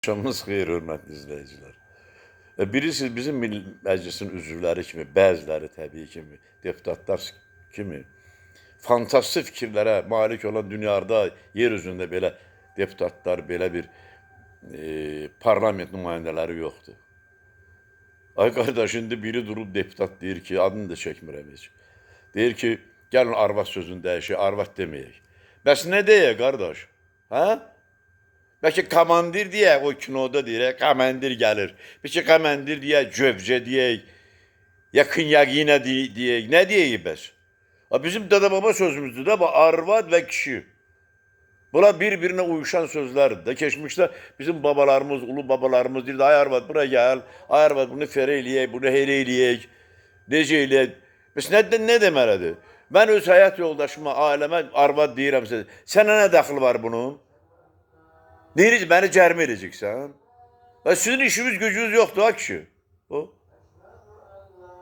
Axşamınız xeyir, hörmətli izləyicilər. Bilirsiniz, bizim Milli Məclisin üzvləri kimi, bəziləri təbii ki, deputatlar kimi fantastik fikirlərə malik olan dünyada, yer üzündə belə deputatlar, belə bir parlament nümayəndələri yoxdur. Ay qardaş, indi biri durub deputat deyir ki, adını da çəkmirəm heç. Deyir ki, gəlin arvad sözünü dəyişək, arvad deməyək. Bəs nə deyək qardaş? Hə? Bəlkə komandir deyək, o kinoda deyir, komandir gəlir. Bəlkə komandir deyək, cövcə deyək, ya knyagina deyək. Nə deyək bəs? Bizim dədə-baba sözümüzdür də, bu arvad və kişi. Bunlar bir-birinə uyuşan sözlərdir də. Keçmişdə bizim babalarımız, ulu babalarımız deyirdi, ay arvad bura gəl, ay arvad bunu ferə eləyək, bunu elə eləyək, necə eləyək. Bəs nə deməlidir? Mən öz həyat yoldaşıma, ailəmə arvad deyirəmsə, sənə nə dəxli var bunun? Deyir, məni cərmə edəcəksən? Sizin işiniz, gücünüz yoxdur, ha kişi. O.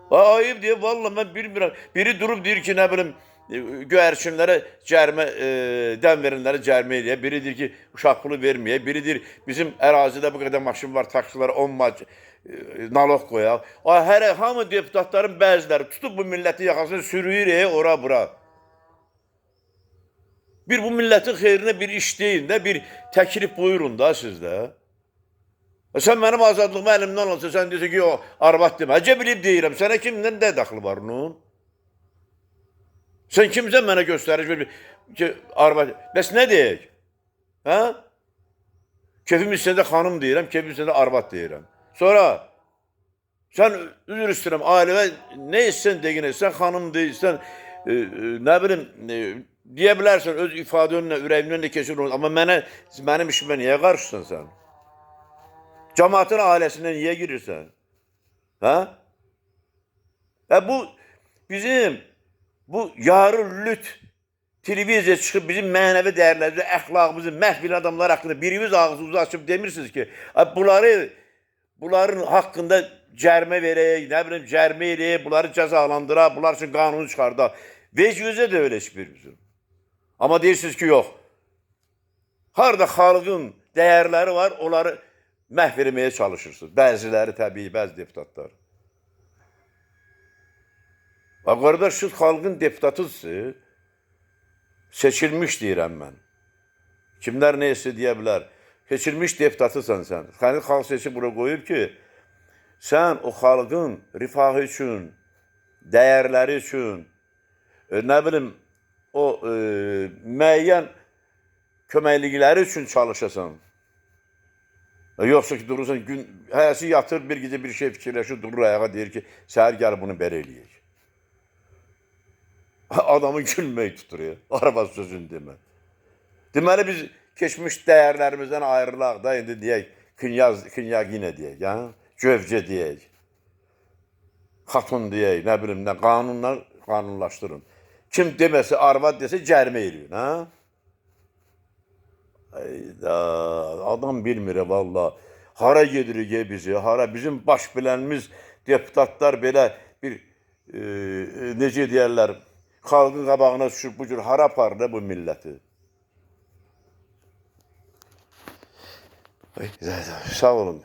Ayıb deyə, vallah mən bilmirəm. Biri durub deyir ki, nə bilim, göyərçinlərə cərmə, dən verenlərə cərmə eləyək. Biri deyir ki, uşaq pulu verməyək. Biri deyir, bizim ərazidə bu qədər maşın var, taksılara 10 manat naloq qoyaq. Hamı deputatların bəziləri tutub bu millətin yaxasını sürüyür, ora bura. Bir bu millətin xeyrinə bir iş deyin də, bir təklif buyurun da sizdə. Sən mənim azadlığımı əlimdən alsa, sən deyirsən ki, yox, arvad demə. Əcəb bilib deyirəm, sənə kimdən nə dəxli var onun? Sən kimsən mənə göstəriş ki, arvad... Bəs nə deyək? Hə? Kefim istəyəndə xanım deyirəm, kefim istəyəndə arvad deyirəm. Sonra, sən üzr istəyirəm, ailəvə nə istəyən deyin, sən xanım deyirsən, nə bilim, deyə bilərsən, öz ifadə önünə, ürəyimdən də keçir onu. Amma mənim işimə niyə qarşısan sən? Cəmaatın ailəsinə niyə girirsən? Hə? Bu bizim, bu yarı lüt televiziya çıxıb bizim mənəvi dəyərlərimizi, əxlaqımızı məhv edən adamlar haqqında birimiz ağzımızı açıb demirsiniz ki, bunların haqqında cərmə verək, nə bilim, cərmə eləyək, bunları cəzalandıraq, bunlar üçün qanunu çıxardaq. Vecvizə də öyle heç birimizin. Amma deyirsiniz ki, yox. Harada xalqın dəyərləri var, onları məhv eləməyə çalışırsınız. Bəziləri təbii, bəzi deputatlar. Qardaş, siz xalqın deputatısınız. Seçilmiş deyirəm mən. Kimlər nə isə deyə bilər. Seçilmiş deputatısan sən. Səni xalq seçib bura qoyub ki, sən o xalqın rifahı üçün, dəyərləri üçün, nə bilim, o müəyyən köməklikləri üçün çalışasan. Yoxsa ki, durursan, gün, həyəsi yatır, bir gecə bir şey fikirləşir, durur ayağa, deyir ki, səhər gəl bunu belə eləyək. Adamı gülmək tutur ya, araba sözünü demə. Deməli, biz keçmiş dəyərlərimizdən ayrılaq da, indi deyək, knyagina deyək, ya? Cövcə deyək, xatun deyək, nə bilim, nə, qanunlar qanunlaşdırın. Kim deməsə, arvad desə, cərmə eləyir, hə? Ayda, adam bilmir, valla. Hara gedirik bizi, hara? Bizim baş bilənimiz deputatlar belə bir, necə deyərlər, xalqın qabağına düşüb bu cür hara aparır bu milləti? Ay, sağ olun.